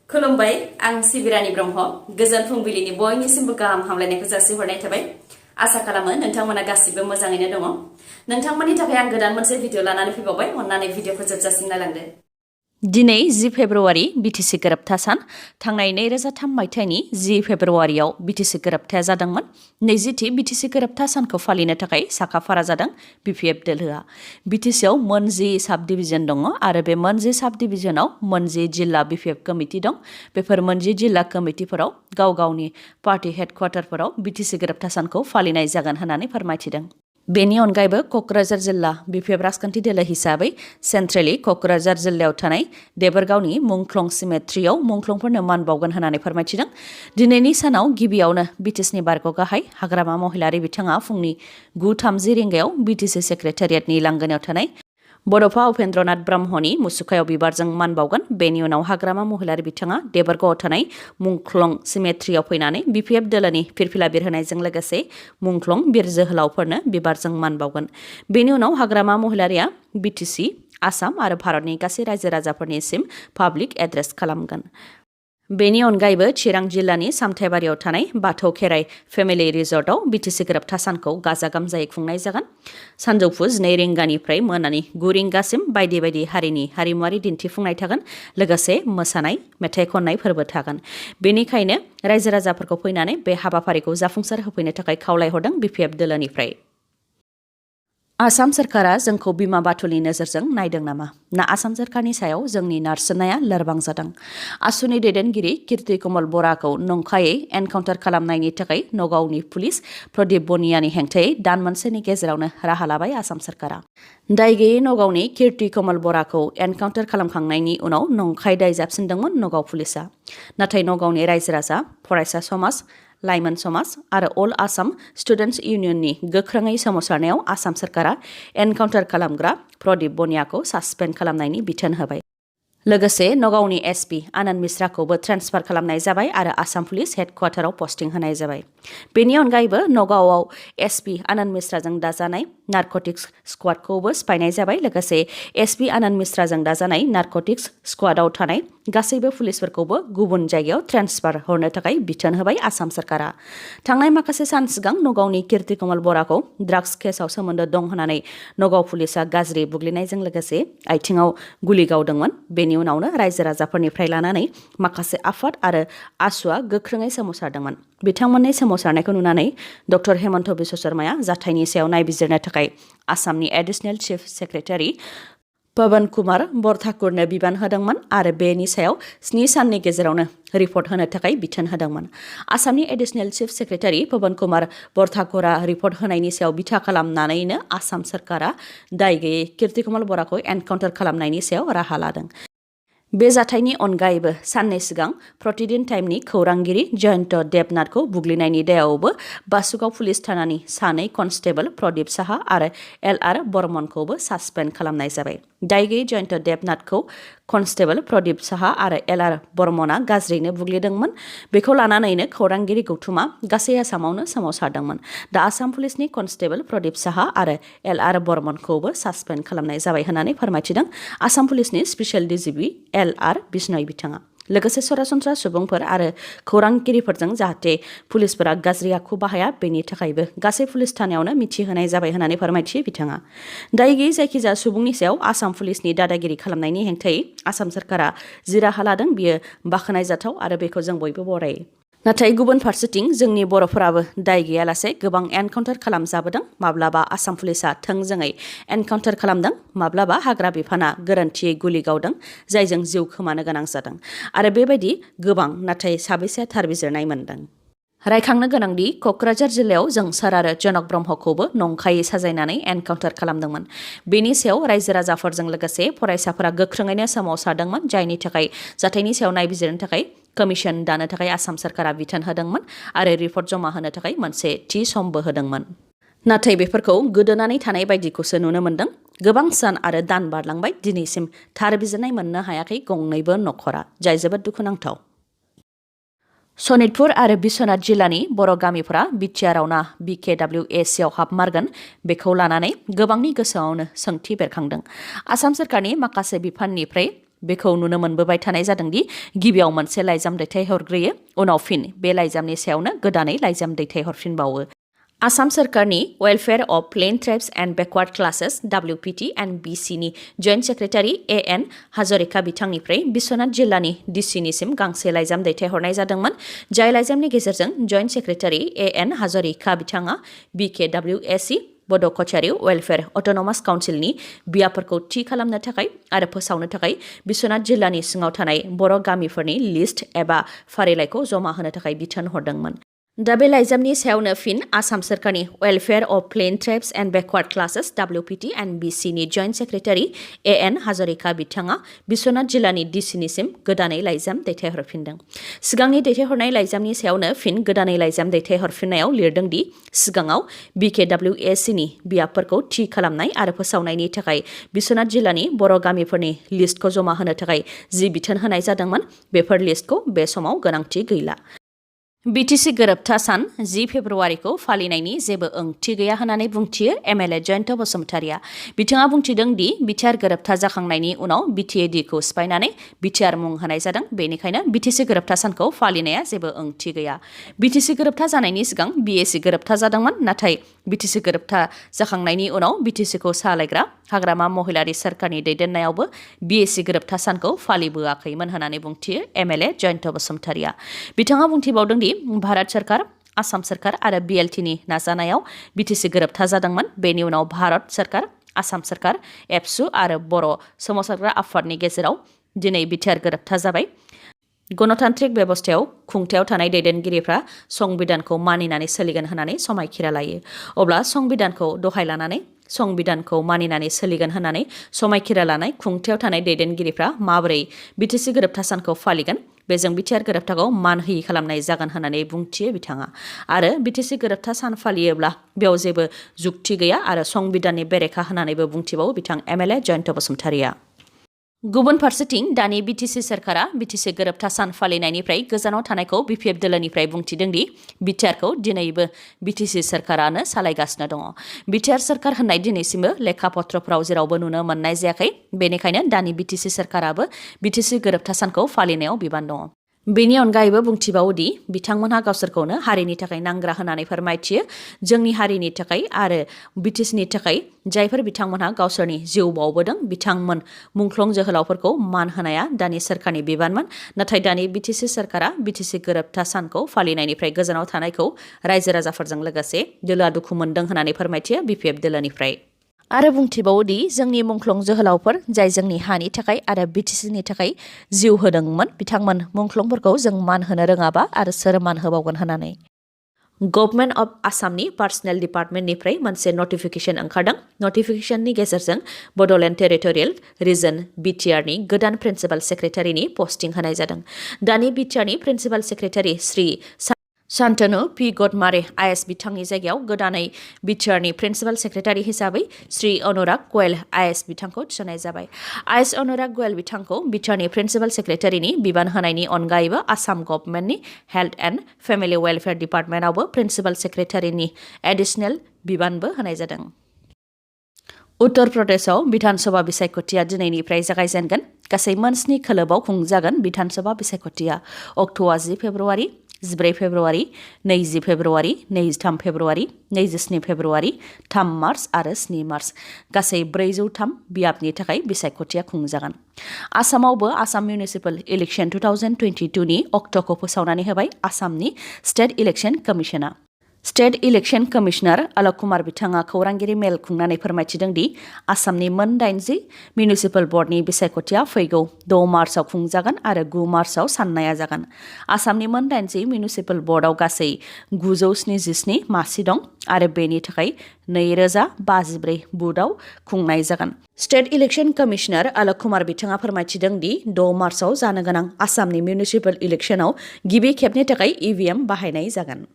खुलुमबाय आं सिबिरानि ब्रह्म गोजोन फुंबिलिनि बयनिसिमबो गाहाम हामलायनायखौ जासिहरनाय थाबाय आसा खालामो नोंथांमोना गासिबो मोजाङैनो दङ नोंथांमोननि थाखाय आं गोदान मोनसे भिडिअ लानानै फैबावबाय अन्नानै भिडिअखौ जोबजासिम नायलांदो दिनै 10 फेब्रुवारि BTC गोरोबथा सान थांनाय 2003 मायथाइनि 10 फेब्रुवारियाव BTC गोरोबथाया जादोंमोन 20थि BTC गोरोबथा सानखौ फालिनो थाखाय साखाफारा जादों BPF दोलोआ BTC आव मोन 10 साब डिभिजन दङ आरो बे मोन 10 साब डिभिजनाव मोन 10 जिल्ला BPF कमिटि दं बेफोर मोन 10 जिल्ला कमिटिफोराव गाव गावनि पार्टी हेडक्वार्टारफोराव BTC गोरोबथा सानखौ फालिनाय जागोन होननानै फोरमायथिदों बेनि अनगायैबो कक्राझार जिल्ला BPF राजखान्थि दोलो हिसाबै सेन्ट्रेलि कक्राझार जिल्लायाव थानाय देबोरगावनि मुंख्लं सिमेट्रियाव मुंख्लंफोरनो मान बावगोन होननानै फोरमायथिदों दिनैनि सानाव गिबियावनो BTCनि बारग' गाहाय हाग्रामा महिलारि बिथाङा फुंनि 9:30 रिंगायाव BTC सेक्रेटारियेटनि लांगोनायाव थानाय बड'फा उपेन्द्रनाथ ब्रह्मनि मुसुखायाव बिबारजों मान बावगोन बेनि उनाव हाग्रामा महिलारि बिथाङा देबोरगावआव थानाय मुंख्लं सिमेट्रियाव फैनानै BPF दोलोनि फिरफिला बिरहोनायजों लोगोसे मुंख्लं बिर जोहोलावफोरनो बिबारजों मान बावगोन बेनि उनाव हाग्रामा महिलारिया BTC आसाम आरो भारतनि गासै रायजो राजाफोरनिसिम पाब्लिक एड्रेस खालामगोन बेनि अनगायैबो चिरां जिल्लानि सामथाइबारियाव थानाय बाथौ खेराइ फेमिलि रिजर्टआव BTC गोरोबथा सानखौ गाजा गोमजायै खुंनाय जागोन सानजौफु 2 रिंगानिफ्राय मोनानि 9 रिंगासिम बायदि बायदि हारिनि हारिमुआरि दिन्थिफुंनाय थागोन लोगोसे मोसानाय मेथाइ खननाय फोरबो थागोन बेनिखायनो रायजो राजाफोरखौ फैनानै बे हाबाफारिखौ जाफुंसार होफैनो थाखाय खावलायहरदों BPF दोलोनिफ्राय आसाम सरकारा जोंखौ बिमा बाथुलनि नोजोरजों नायदों नामा ना आसाम सरकारनि सायाव जोंनि नारसिननाया लोरबां जादों आसुनि दैदेनगिरि कीर्ति कमल बराखौ नंखायै एनकाउन्टार खालामनायनि थाखाय नगावनि पुलिस प्रदीप बनियानि हेंथायै दान मोनसेनि गेजेरावनो राहा लाबाय आसाम सरकारा दाय गैयै नगावनि कीर्ति कमल बराखौ एनकाउन्टार खालामखांनायनि उनाव नंखाय दाय जाबसिनदोंमोन नगाव पुलिसा नाथाय नगावनि रायजो राजा फरायसा समाज लाइमोन समाज आरो अल आसाम स्टुडेन्टस इउनियननि गोख्रोङै सोमावसारनायाव आसाम सरकारा एनकाउन्टार खालामग्रा प्रदीप बनियाखौ सासपेन्ड खालामनायनि बिथोन होबाय लोगोसे नगावनि SP आनन्द मिश्राखौबो ट्रेन्सफार खालामनाय जाबाय आरो आसाम पुलिस हेडक्वार्टाराव पस्टिं होनाय जाबाय बेनि अनगायैबो नगावआव SP आनन्द मिश्राजों दाजानाय नारकटिक्स स्क्वाडखौबो सिफायनाय जाबाय लोगोसे SP आनन्द मिश्राजों दाजानाय नारकटिक्स स्क्वाडआव थानाय गासैबो पुलिसफोरखौबो गुबुन जायगायाव ट्रेन्सफार हरनो थाखाय बिथोन होबाय आसाम सरकारा थांनाय माखासे सान सिगां नगावनि कीर्ति कमल बराखौ ड्राग्स केसाव सोमोन्दो दं होननानै नगाव पुलिसा गाज्रि बुग्लिनायजों लोगोसे आथिङाव गुलि गावदोंमोन बेनि उनावनो रायजो राजाफोरनिफ्राय लानानै माखासे आफाद आरो आसुआ गोख्रोङै सोमावसारदोंमोन बिथांमोननि सोमावसारनायखौ नुनानै डक्टर हेमन्त बिश्व शर्माया जाथायनि सायाव नायबिजिरनो थाखाय आसामनि एडिशनेल चिफ सेक्रेटारि पवन कुमार बरठाकुरनो बिबान होदोंमोन आरो बेनि सायाव 7 साननि गेजेरावनो रिपर्ट होनो थाखाय बिथोन होदोंमोन आसामनि एडिशनेल चिफ सेक्रेटारि पवन कुमार बरठाकुरा रिपर्ट होनायनि सायाव बिथा खालामनानैनो आसाम सरकारा दाय गैयै कीर्ति कमल बराखौ एनकाउन्टार खालामनायनि सायाव राहा लादों बे जाथायनि अनगायैबो साननै सिगां प्रतिदिन टाइमनि खौरांगिरि जयन्त देबनाथखौ बुग्लिनायनि दायावबो बासुगाव पुलिस थानानि सानै कनस्टेबल प्रदीप साहा आरो LR बर्मनखौबो सासपेन्ड खालामनाय जाबाय दाय गैयै जयन्त देबनाथखौ कनस्टेबल प्रदीप साहा आरो LR बर्मना गाज्रियैनो बुग्लिदोंमोन बेखौ लानानैनो खौरांगिरि गौथुमा गासै आसामावनो सोमावसारदोंमोन दा आसाम पुलिसनि कनस्टेबल प्रदीप साहा आरो LR बर्मनखौबो सासपेन्ड खालामनाय जाबाय होननानै फोरमायथिदों आसाम पुलिसनि स्पेसियेल DGP LR बिश्नय बिथाङा लोगोसे सरासनस्रा सुबुंफोर आरो खौरांगिरिफोरजों जाहाथे पुलिसफोरा गाज्रि आखु बाहाया बेनि थाखायबो गासै पुलिस थानायावनो मिथिहोनाय जाबाय होननानै फोरमायथियो बिथाङा दाय गैयै जायखिजाया सुबुंनि सायाव आसाम पुलिसनि दादागिरि खालामनायनि हेंथायै आसाम सरकारा जि राहा लादों बियो बाख्नायजाथाव आरो बेखौ जों बयबो बरायो नाथाय गुबुन फारसेथिं जोंनि बर'फोराबो दाय गैयालासे गोबां एनकाउन्टार खालामजाबोदों माब्लाबा आसाम पुलिसा थोंजोङै एनकाउन्टार खालामदों माब्लाबा हाग्रा बिफाना गोरोन्थियै गुलि गावदों जायजों जिउ खोमानो गोनां जादों आरो बेबायदि गोबां नाथाय साबेसे थार बिजिरनाय मोनदों रायखांनो गोनांदि कक्राझार जिल्लायाव जोंसार आरो जनक ब्रह्मखौबो नंखायै साजायनानै एनकाउन्टार खालामदोंमोन बेनि सायाव रायजो राजाफोरजों लोगोसे फरायसाफोरा गोख्रोङैनो सोमावसारदोंमोन जायनि थाखाय जाथायनि सायाव नायबिजिरनो थाखाय कमिसन दानो थाखाय आसाम सरकारा बिथोन होदोंमोन आरो रिपर्ट जमा होनो थाखाय मोनसे थि समबो होदोंमोन नाथाय बेफोरखौ गोदोनानै थानाय बायदिखौसो नुनो मोन्दों गोबां सान आरो दान बारलांबाय दिनैसिम थार बिजिरनाय मोननो हायाखै गंनैबो नखरा जाय जोबोद दुखुनांथाव सनितपुर आरो बिश्वनाथ जिल्लानि बर' गामिफोरा BTR ना BKWACआव हाबमारगोन बेखौ लानानै गोबांनि गोसोआवनो सोंथि बेरखांदों आसाम सरकारनि माखासे बिफाननिफ्राय बेखौ नुनो मोनबोबाय थानाय जादों दि गिबियाव मोनसे लाइजाम दैथायहरग्रोयो उनाव फिन बे लाइजामनि सायावनो गोदानै लाइजाम दैथायहरफिनबावो। आसाम सरकारनि welfare of plain tribes and backward classes WPT and BC नि जइन्ट सेक्रेटारि AN हाजरिका बिथांनिफ्राय बिश्वनाथ जिल्लानि DCनिसिम गांसे लाइजाम दैथायहरनाय जादोंमोन। जाय लाइजामनि गेजेरजों जइन्ट सेक्रेटारि AN हाजरिका बिथाङा BKWAC बड' कचारी वेलफेयार अट'नमास काउन्सिलनि बियाफोरखौ थि खालामनो थाखाय आरो फोसावनो थाखाय बिश्वनाथ जिल्लानि सिङाव थानाय बर' गामिफोरनि लिस्ट एबा फारिलाइखौ जमा होनो थाखाय बिथोन हरदोंमोन। दा बे लाइजामनि सायावनो फिन आसाम सरकारनि welfare of plain tribes and backward classes WPT and BC नि जइन्ट सेक्रेटारि AN हाजरिका बिथाङा बिश्वनाथ जिल्लानि DCनिसिम गोदानै लाइजाम दैथायहरफिनदों। सिगांनि दैथायहरनाय लाइजामनि सायावनो फिन गोदानै लाइजाम दैथायहरफिननायाव लिरदों दि सिगाङाव BKWAC नि बियाबफोरखौ थि खालामनाय आरो फोसावनायनि थाखाय बिश्वनाथ जिल्लानि बर' गामिफोरनि लिस्टखौ जमा होनो थाखाय जि बिथोन होनाय जादोंमोन बेफोर लिस्टखौ बे समाव गोनांथि गैला। BTC गोरोबथा सान 10 फेब्रुवारिखौ फालिनायनि जेबो ओंथि गैया होननानै बुंथियो MLA जयन्त बसुमतारिया। बिथाङा बुंथिदों दि BTR गोरोबथा जाखांनायनि उनाव BTAD खौ सिफायनानै BTR मुं होनाय जादों, बेनिखायनो BTC गोरोबथा सानखौ फालिनाया जेबो ओंथि गैया। BTC गोरोबथा जानायनि सिगां BAC गोरोबथा जादोंमोन, नाथाय BTC गोरोबथा जाखांनायनि उनाव BTC खौ सालायग्रा हाग्रामा महिलारि सोरखारनि दैदेननायावबो BAC गोरोबथा सानखौ फालिबोआखैमोन होननानै बुंथियो MLA जयन्त बसुमतारिया। बिथाङा बुंथिबावदों दि भारत सरकार, आसाम सरकार आरो BLT नि नाजानायाव BTC गोरोबथा जादोंमोन। बेनि उनाव भारत सरकार, आसाम सरकार, एबसु आरो बर' सोमावसारग्रा आफादनि गेजेराव दिनै BTR गोरोबथा जाबाय। गणतान्त्रिक बेबस्थायाव खुंथायाव थानाय दैदेनगिरिफ्रा संबिधानखौ मानिनानै सोलिगोन होननानै समायखिरा लायो। अब्ला संबिधानखौ दहाय लानानै संबिधानखौ मानिनानै सोलिगोन होननानै समायखिरा लानाय खुंथायाव थानाय दैदेनगिरिफ्रा माबोरै BTC गोरोबथा सानखौ फालिगोन? बेजों BTR गोरोबथाखौ मान होयि खालामनाय जागोन होननानै बुंथियो बिथाङा। आरो BTC गोरोबथा सान फालियोब्ला बेयाव जेबो जुक्ति गैया आरो संबिधाननि बेरेखा होननानैबो बुंथिबावो बिथां MLA जयन्त बसुमतारिया। गुबुन फारसेथिं दानि BTC सरकारा BTC गोरोबथा सान फालिनायनिफ्राय गोजानाव थानायखौ BPF दोलोनिफ्राय बुंथिदों दि BTR खौ दिनैबो BTC सरकारानो सालायगासिनो दङ। BTR सरकार होननाय दिनैसिमबो लेखा पत्रफोराव जेरावबो नुनो मोननाय जायाखै। बेनिखायनो दानि BTC सरकाराबो BTC गोरोबथा सानखौ फालिनायाव बिबान दङ। बेनि अनगायैबो बुंथिबावो दि बिथांमोनहा गावसोरखौनो हारिनि थाखाय नांग्रा होननानै फोरमायथियो। जोंनि हारिनि थाखाय आरो BTC नि थाखाय जायफोर बिथांमोनहा गावसोरनि जिउ बावबोदों बिथांमोन मुंख्लं जोहोलावफोरखौ मान होनाया दानि सरकारनि बिबानमोन। नाथाय दानि BTC सरकारा BTC गोरोबथा सानखौ फालिनायनिफ्राय गोजानाव थानायखौ रायजो राजाफोरजों लोगोसे दोलोआ दुखु मोनदों होननानै फोरमायथियो BPF दोलोनिफ्राय। आरो बुंथिबावो दि जोंनि मुंख्लं जोहोलावफोर जाय जोंनि हानि थाखाय आरो BTC नि थाखाय जिउ होदोंमोन बिथांमोन मुंख्लंफोरखौ जों मान होनो रोङाबा आरो सोर मान होबावगोन होननानै। गभर्नमेन्ट अफ आसामनि पार्सनेल डिपार्टमेन्टनिफ्राय मोनसे नटिफिकेशन ओंखारदों। नटिफिकेशननि गेजेरजों बड'लेण्ड टेरिटरियेल रिजन BTR नि गोदान प्रिन्सिपाल सेक्रेटारिनि पस्टिं होनाय जादों। दानि BTR नि principal secretary Shri Shantanu P. गडमारे IS बिथांनि जायगायाव गोदानै BTR नि प्रिन्सिपाल सेक्रेटारि हिसाबै श्री अनुराग गोयल IS बिथांखौ थिसननाय जाबाय। IS अनुराग गोयल बिथांखौ BTR नि प्रिन्सिपाल सेक्रेटारिनि बिबान होनायनि अनगायैबो आसाम गभर्नमेन्टनि हेल्थ एन्ड फेमिलि वेलफेयार डिपार्टमेन्टआवबो प्रिन्सिपाल सेक्रेटारिनि एडिशनेल बिबानबो होनाय जादों। उत्तर प्रदेशआव बिधानसभा बिसायख'थिया दिनैनिफ्राय जागायजेनगोन। गासै मोन 7 खोलोबाव खुंजागोन बिधानसभा बिसायख'थिया। अक्ट'आ 10 फेब्रुवारि, 14 फेब्रुवारि, 20 फेब्रुवारि, 23 फेब्रुवारि, 27 फेब्रुवारि, 3 मार्च आरो 7 मार्च गासै 403 बियाबनि थाखाय बिसायख'थिया खुंजागोन। आसामावबो आसाम मिउनिसिपेल इलेक्शन 2022 नि अक्ट'खौ फोसावनानै होबाय आसामनि स्टेट इलेक्शन कमिशना। State election commissioner Alok Kumar बिथाङा खौरांगिरि मेल खुंनानै फोरमायथिदों दि आसामनि मोन 80 मिउनिसिपेल बर्डनि बिसायख'थिया फैगौ 6 मार्चआव खुंजागोन आरो 9 मार्चआव साननाया जागोन। आसामनि मोन 80 मिउनिसिपेल बर्डआव गासै 977 मासि दं आरो बेनि थाखाय 2054 बुथआव खुंनाय जागोन। State election commissioner Alok Kumar बिथाङा फोरमायथिदों दि 6 मार्चआव जानो गोनां आसामनि मिउनिसिपेल इलेक्शनाव गिबि खेबनि थाखाय EVM बाहायनाय जागोन।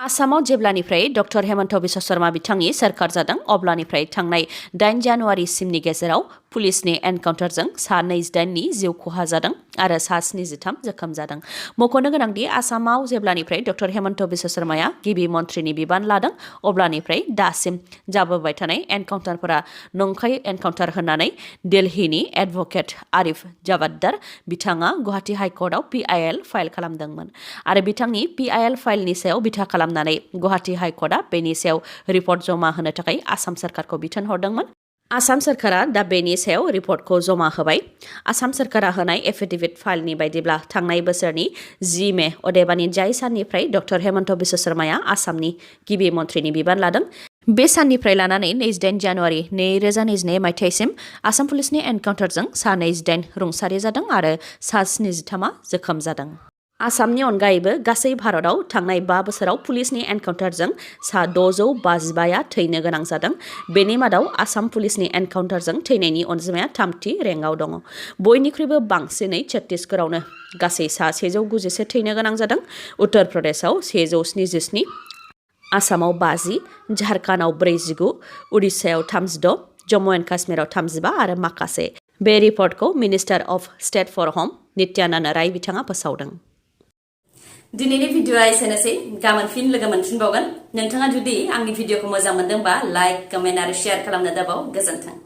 आसामाव जेब्लानिफ्राय डक्टर हेमन्त बिश्व शर्मा बिथांनि सोरखार जादों अब्लानिफ्राय थांनाय 8 जानुवारिसिमनि गेजेराव पुलिसनि एनकाउन्टारजों सा 28नि जिउ खहा जादों आरो सा 73 जोखोम जादों। मख'नो गोनांदि आसामाव जेब्लानिफ्राय डक्टर हेमन्त बिश्व शर्माया गिबि मन्थ्रिनि बिबान लादों अब्लानिफ्राय दासिम जाबोबाय थानाय एनकाउन्टारफोरा नंखाय एनकाउन्टार होननानै दिल्लीनि एडभकेट आरिफ जावाद्दार बिथाङा गुवाहाटी हाइकर्टआव PIL फाइल खालामदोंमोन आरो बिथांनि PIL फाइलनि सायाव बिथा खालामनानै गुवाहाटी हाइकर्टआ बेनि सायाव रिपर्ट जमा होनो थाखाय आसाम सरकारखौ बिथोन हरदोंमोन। आसाम सरकारा दा बेनि सायाव रिपर्टखौ जमा होबाय। आसाम सरकारा होनाय एफिडेविट फाइलनि बायदिब्ला थांनाय बोसोरनि 10 मे अदेबानि जाय साननिफ्राय डक्टर हेमन्त बिश्व शर्माया आसामनि गिबि मन्थ्रिनि बिबान लादों बे साननिफ्राय लानानै 28 जानुवारि 2022 मायथाइसिम आसाम पुलिसनि एनकाउन्टारजों सा 28 रुंसारि जादों आरो सा 73 जोखोम जादों। आसामनि अनगायैबो गासै भारतआव थांनाय 5 बोसोराव पुलिसनि एनकाउन्टारजों सा 655 थैनो गोनां जादों। बेनि मादाव आसाम पुलिसनि एनकाउन्टारजों थैनायनि अनजिमाया 3थि रेंकआव दङ। बयनिख्रुइबो बांसिनै छत्तीसगढ़आवनो गासै सा 191 थैनो गोनां जादों। उत्तर प्रदेशआव 177, आसामाव 50, झारखन्डआव 49, उडिशायाव 36, जम्मु एन्ड काश्मीराव 35 आरो माखासे। बे रिपर्टखौ मिनिस्टार अफ स्टेट फर होम नित्यानन्द राय बिथाङा फोसावदों। दिनैनि भिडिअआ एसेनोसै। गाबोन फिन लोगो मोनफिनबावगोन। नोंथाङा जुदि आंनि भिडिअखौ मोजां मोनदोंबा लाइक, कमेन्ट आरो शेयार खालामनो दाबाव। गोजोन्थों।